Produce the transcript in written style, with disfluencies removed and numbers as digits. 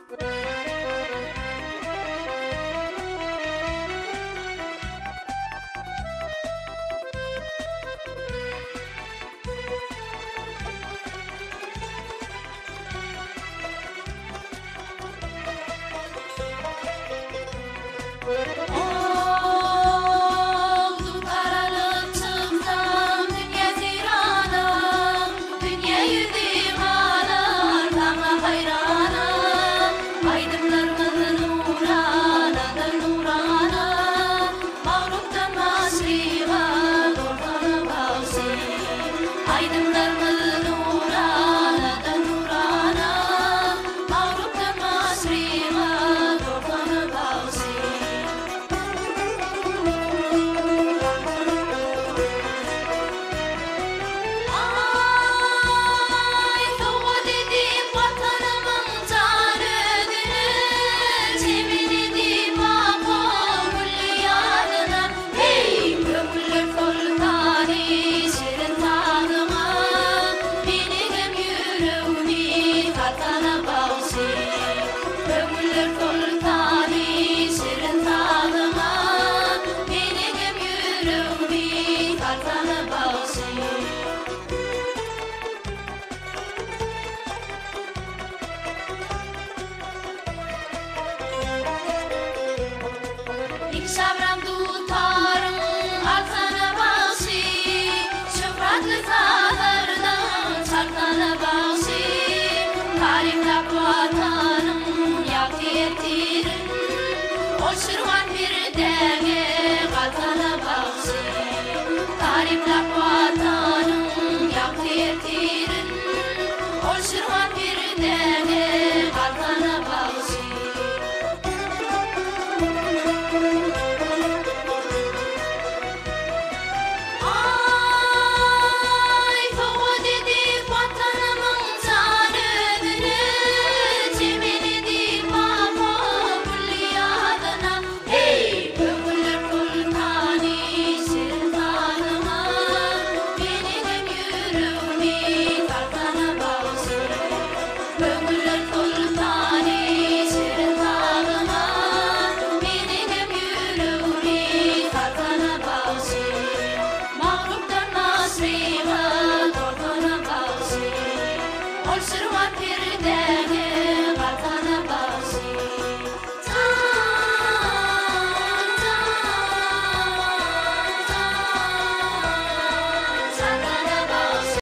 Ol dutar alyp çyksam dünýä seýrana, Dünýä ýüzi galar saňa haýrana. Aýdymlarmyz nuranadyr nurana, Magrupdan maşryga dolsana bagşy. Aýdymlarmyz nuranadyr nurana, Magrupdan maşryga dolsana bagşy. Aý, sowgat edip Watanymyň jan özüne, Çemen edip aka gülli ýazyna, Heý, köňüller soltany şirin sazyňa, Meniňem ýüregimi salsana bagşy. Köňüller soltany şirin sazyňa, Meniňem ýüregimi salsana bagşy. Ikşabram dutaryň alsana bagşy, Şöhratly sazlardan çalsana bagşy. Taryplap Watanyň ýagty ertirin, Ol şirwan perdäňe galsana bagşy. Taryplap Watanyň ýagty ertirin, Ol şirwan perdäňe galsana bagşy. Aý, sowgat edip Watanymyň jan özüne, Çemen edip aka gülli ýazyna, Heý, köňüller soltany şirin sazyňa, Meniňem ýüregimi salsana bagşy. Köňüller soltany şirin sazyňa, Meniňem ýüregimi salsana bagşy. Magrupdan maşryga dolsana bagşy. Ol şirwan.